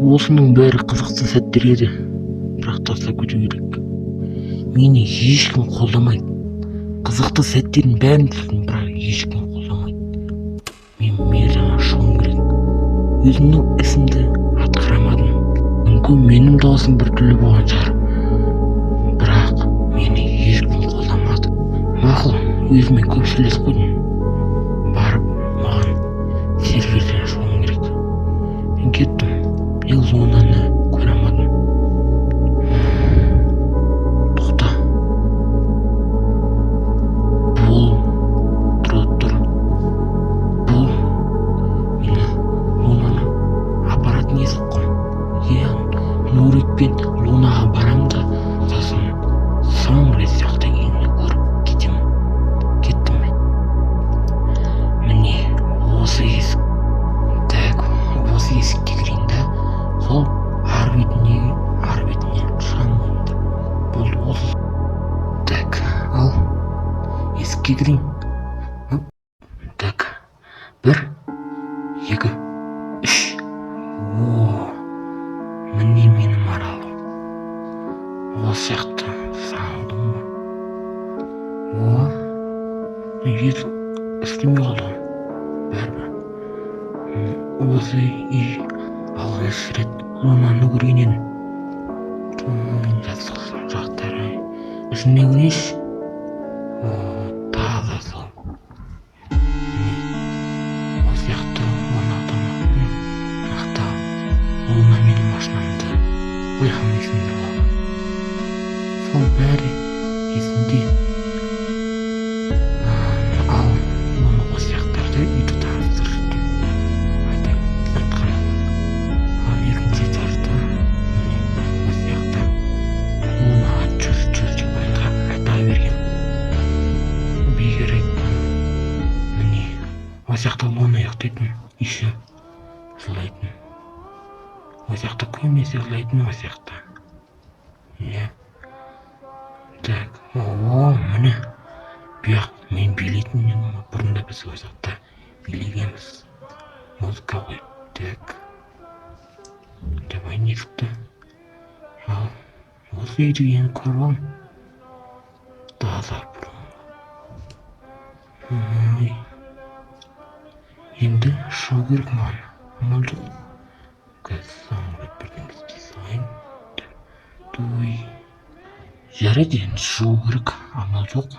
Осының бәрі қызықты сәттер еді, бірақ тастап кету керек. Мені ешкім қолдамайды. Қызықты сәттердің бәрін түсіндім, бірақ ешкім қолдамайды. Мен мейірлене шығуым керек. Өзімнің ісімді атқарамадым. Мүмкін менің даусым біртүрлі болған шығар. Бірақ мені ешкім қолдамады. Мақұл, өзіме көп сөйлесіп қойдым. Барып маған серверден шығуым керек. Мен кеттім. Мен Лунаны көре алмадым. Тоқта. Бұл тұра тұр. Бұл мені Лунаны апаратын есік қой. Иә, Нурик пен Лунаға барам да, сосын соңғы рет сияқты үйімді көріп кетемін. Кеттім мен. Міне осы есік. Так, осы есікке кірейін да, сол ар бетіне шығамын енді. Болды осы. Так, ал есікке кірейін. Оп. Так, 1, 2, 3. О, міне менің аралым. Осы жақта салдым ғой. О, есік істемей қалды ғой. Бәрібір. Осы үй алғаш рет Лунаны көрген едім. Жастық жақтары. Ішіне көрейінші. О, таза сол. Міне, осы жақта орнатылған. Мына Луна менің машинамды байқамайсыңдар ғой. Сол бәрі есімде. Ал оны осы жақтарда үйді таныстырып айтқан. Ал екінші этажда міне осы жақта Лунаға жүр жүр деп айта берген. Бекер айтқан. Міне осы жақта Луна ұйықтайтын, еще жылайтын. Осы жақта көбінесе жылайтын осы жақта. Иә. Так, о, міне. Бұяқ мен билейтін едім ғой. Бұрында біз осы жақта билегенбіз. Музыка қойып. Так. Давай есікті. Ал, осы үйді енді көріп алдым. Таза бұрын. Ой. Енді шығу керек маған. Амал жоқ. Қазір соңғы рет бірдеңе істей салайын. Той. Жарайды, енді шығу керек. Амал жоқ.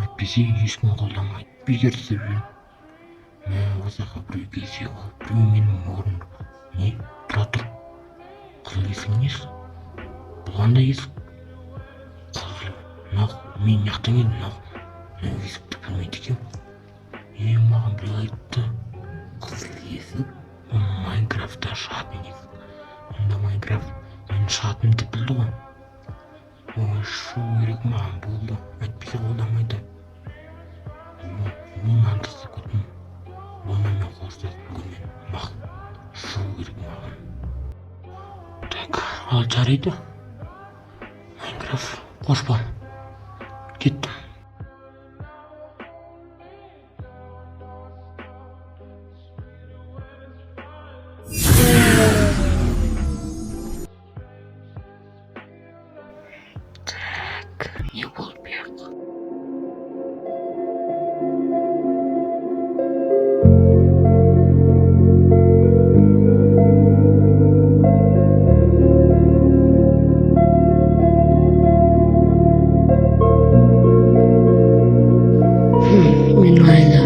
Әйтпесе ешкім қолдамайды. Бекер істеп жүрмін. Мә, осы жаққа біреу келсе ол біреу менің орнымды. Не? Тұра тұр. Қызыл есік несі? Бұл қандай есік? Қызыл. Мынау мен мына жақтан келдім, мынау. Мынау есікті білмейді екенмін. Е, маған біреу айтты. Қызыл есік ол Майнкрафтта шығатын есік. Онда Майнкрафт мен шығатынымды білді ғой. Ой, шығу керек маған, болды. Әйтпесе қолдамайды. Лунаны тастап кеттім. Лунамен қоштасып бүгін мен. Мақұл, шығу керек маған. Так, ал жарайды. Майнкрафт, қош бол. Кеттім. Так, не болды бұяқ? Мен әлі